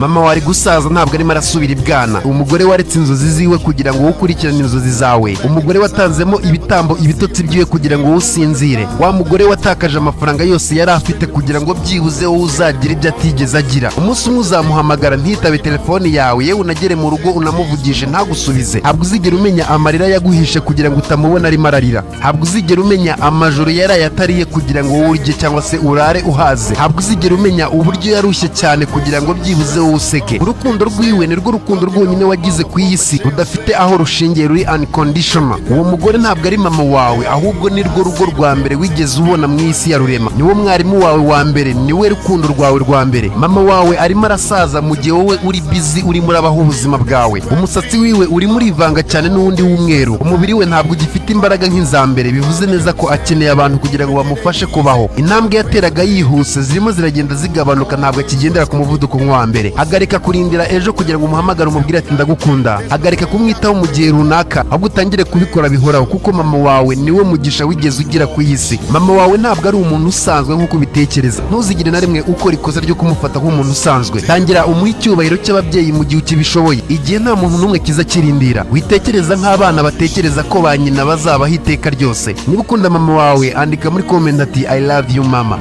Mama wari gusaza, ntabwo arimo arasubira ibwana. Umugore waretse inzozi ziwe kugira ngo wowe ukurikirane inzozi zawe, umugore watanzemo ibitambo ibitotsi byiwe kugira ngo wowe usinzire, wa mugore watakaje amafaranga yose yari afite kugira ngo byibuze wowe uzagire ibyo atigeze agira. Umunsi umwe uzamuhamagara ntitabe telefoni yawe, yewe unagere mu rugo unamuvugishe ntagusubize. Ntabwo uzigera umenya amarira yaguhishe kugira ngo utamubona arimo ararira. Ntabwo uzigera umenya amajoro yaraye atariye kugira ngo wowe urye cyangwa se urare uhaze. Ntabwo uzigera umenya uburyo yarushye cyane kugira ngo byibuze wowe useke. Urukundo rwiwe ni rwo rukundo rwonyine wagize ku iyi si rudafite aho rushingiye, ruri unconditional. Uwo mugore ntabwo ari mama wawe, ahubwo ni rwo rugo rwa mbere wigeze ubona mu isi ya rurema. Niwo mwarimu wawe wa mbere, niwe rukundo rwawe rwa mbere. Mama wawe arimo arasaza mu gihe wowe uri busy urimo urabaho ubuzima bwawe. Umusatsi wiwe urimo urivanga cyane n'uwundi w'umweru. Umubiri we ntabwo ugifite imbaraga nk'iza mbere, bivuze neza ko akeneye abantu kugira ngo bamufashe kubaho. Intambwe yateraga yihuse zirimo ziragenda zigabanuka, ntabwo akigendera ku muvuduko nk'uwa mbere. Hagarika kurindira ejo kugira ngo umuhamagare umubwire ati "Ndagukunda". Hagarika kumwitaho mu gihe runaka, ahubwo utangire kubikora bihoraho, kuko mama wawe niwe mugisha wigeze ugira ku iyi si. Mama wawe ntabwo ari umuntu usanzwe nk'uko ubitekereza. Ntuzigire na rimwe ukora ikosa ryo kumufata nk'umuntu usanzwe. Tangira umuhe icyubahiro cy'ababyeyi mu gihe ukibishoboye, igihe nta muntu n'umwe kiza kirindira. Witekereza nk'abana batekereza ko ba nyina bazabaho iteka ryose. Niba ukunda mama wawe, andika muri comment ati "I love you, mama".